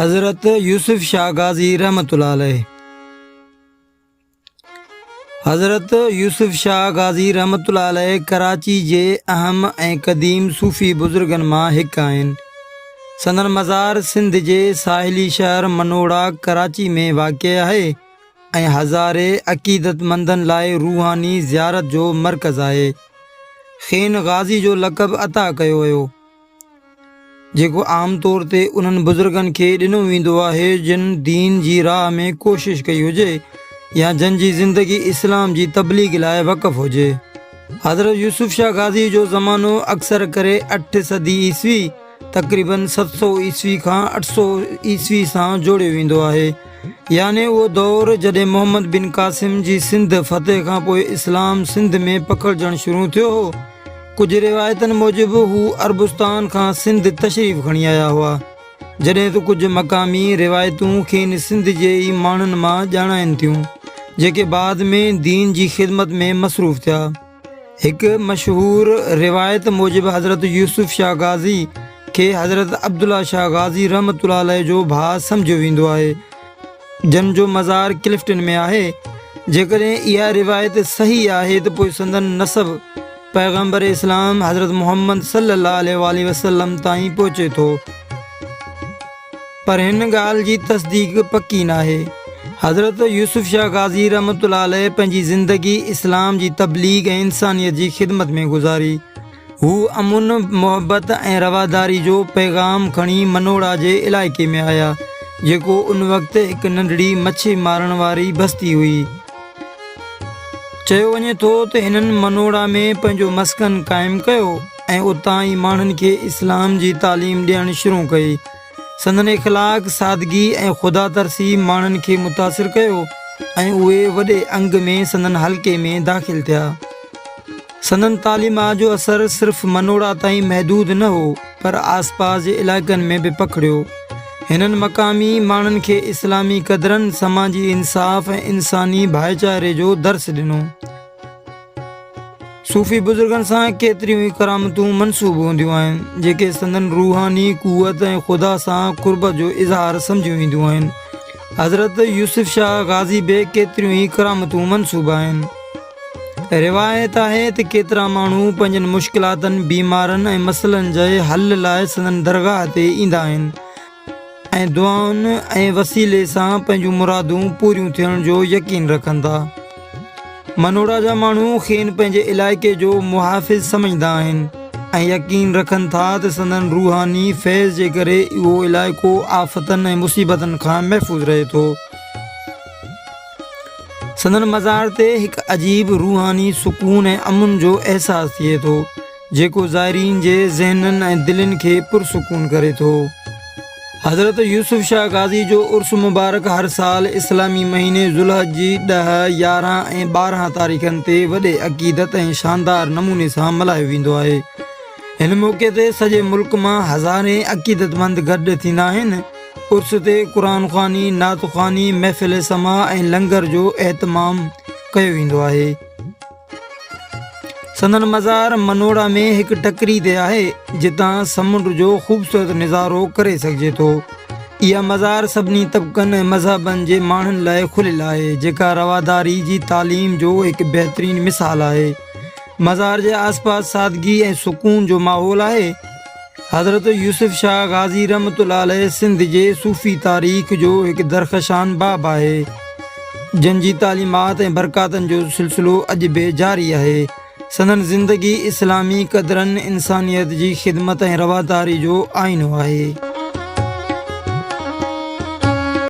حضرت يوسف شاهه غازي رحمة الله عليه حضرت يوسف شاهه غازي رحمة الله عليه ڪراچي جي اهم ۽ قديم صوفي بزرگن مان هڪ آهن. سندن مزار سنڌ جي ساحلي شهر منوڙا ڪراچي ۾ واقع آهي ۽ هزارين عقيدتمندن لاء روحاني زيارت جو مرڪز آهي. کين غازي جو لقب عطا ڪيو ويو. جيڪو عام طور تي انهن بزرگن کي ڏنو ويندو آهي جن دين جي راهه ۾ ڪوشش ڪئي هجي يا جن جي زندگي اسلام جي تبليغ لاء وقف هجي. حضرت يوسف شاهه غازي جو زمانو اڪثر ڪري اٺ صدي عيسوي، تقريباً 700 عيسوي کان 800 عيسوي سان جوڙيو ويندو آهي. يعني اهو دور جڏهن محمد بن قاسم جي سنڌ فتح کان پوء اسلام سنڌ ۾ پکڙجڻ شروع ٿيو هو. ڪجهه روايتن موجب هو عربستان کان سنڌ تشريف کڻي آيا هئا، جڏهن ته ڪجهه مقامي روايتون کين سنڌ جي ئي ماڻهن مان ڄاڻائين ٿيون، جيڪي بعد ۾ دين جي خدمت ۾ مصروف ٿيا. هڪ مشهور روايت موجب حضرت يوسف شاهه غازي کي حضرت عبدالله شاهه غازي رحمة الله عليه جو ڀاء سمجهيو ويندو آهي، جن جو مزار ڪلفٽن ۾ آهي. جيڪڏهن اها روايت صحيح آهي ته پوء سندن نسب پيغمبر اسلام حضرت محمد صلي الله عليه واٰله وسلم تائين پهچي ٿو. پر هن ڳالهه جي تصديق پڪي ناهي. حضرت يوسف شاهه غازي رحمة الله عليه پنهنجي زندگي اسلام جي تبليغ ۽ انسانيت جي خدمت ۾ گذاري. هو امن، محبت ۽ رواداري جو پيغام کڻي منوڙا جي علائقي ۾ آيا، جيڪو ان وقت هڪ ننڍڙي مڇي مارڻ واري بستي هئي. چيو وڃي ٿو ته هنن منوڙا ۾ پنهنجو مسڪن قائم ڪيو ۽ اتان ئي ماڻهن کي اسلام جي تعليم ڏيڻ شروع ڪئي. سندن اخلاق، سادگي ۽ خدا ترسي ماڻهن کي متاثر ڪيو ۽ اهي وڏي انگ ۾ سندن حلقي ۾ داخل ٿيا. سندن تعليمات جو اثر صرف منوڙا تائين محدود نه هو پر آسپاس جي علائقن ۾ به پکڙيو. هنن مقامي ماڻهن کي اسلامي قدرن، سماجي انصاف ۽ انساني ڀائيچاري جو درس ڏنو. صوفي بزرگن سان ڪيتريون ئي ڪرامتون منسوب هونديون آهن، جيڪي سندن روحاني قوت ۽ خدا سان قربت جو اظهار سمجهيون وينديون آهن. حضرت يوسف شاهه غازي به ڪيتريون ئي ڪرامتون منسوب آهن. روايت آهي ته ڪيترا ماڻهو پنهنجن مشڪلاتن، بيمارن ۽ مسئلن جي حل لاء سندن درگاهه تي ايندا آهن ۽ دعائن ۽ وسيلي سان پنهنجون مرادون پوريون ٿيڻ جو يقين رکن ٿا. منوڙا جا ماڻهو کين پنهنجي علائقي جو محافظ سمجهندا آهن ۽ يقين رکن ٿا ته سندن روحاني فيض جي ڪري اهو علائقو آفتن ۽ مصيبتن کان محفوظ رهي ٿو. سندن مزار تي هڪ عجيب روحاني سڪون ۽ امن جو احساس ٿئي ٿو، جيڪو زائرين جي ذهنن ۽ دلين کي پرسڪون ڪري ٿو. حضرت يوسف شاهه غازي جو عرس مبارڪ هر سال اسلامي مهيني ذوالحج جي ڏهه، 11 ۽ 12 تاريخن تي وڏي عقيدت ۽ شاندار نموني سان ملهايو ويندو آهي. هن موقعي تي سڄي ملڪ مان هزارين عقيدتمند گڏ ٿيندا آهن. عرس تي قرآن خواني، نعت خواني، محفل سماع ۽ لنگر جو اهتمام ڪيو ويندو آهي. سندن مزار منوڙا ۾ هڪ ٽڪري تي آهي، جتان سمنڊ جو خوبصورت نظارو ڪري سگهجي ٿو. اها مزار سڀني طبقن ۽ مذهبن جي ماڻهن لاء کليل آهي، جيڪا رواداري جي تعليم جو هڪ بهترين مثال آهي. مزار جي آسپاس سادگي ۽ سڪون جو ماحول آهي. حضرت يوسف شاهه غازي رحمة الله عليه سنڌ جي صوفي تاريخ جو هڪ درخشان باب آهي، جن جي تعليمات ۽ برڪاتن جو سلسلو اڄ به جاري آهي. سندن زندگي اسلامي قدرن، انسانيت جي خدمت ۽ رواداري جو آئينو آهي.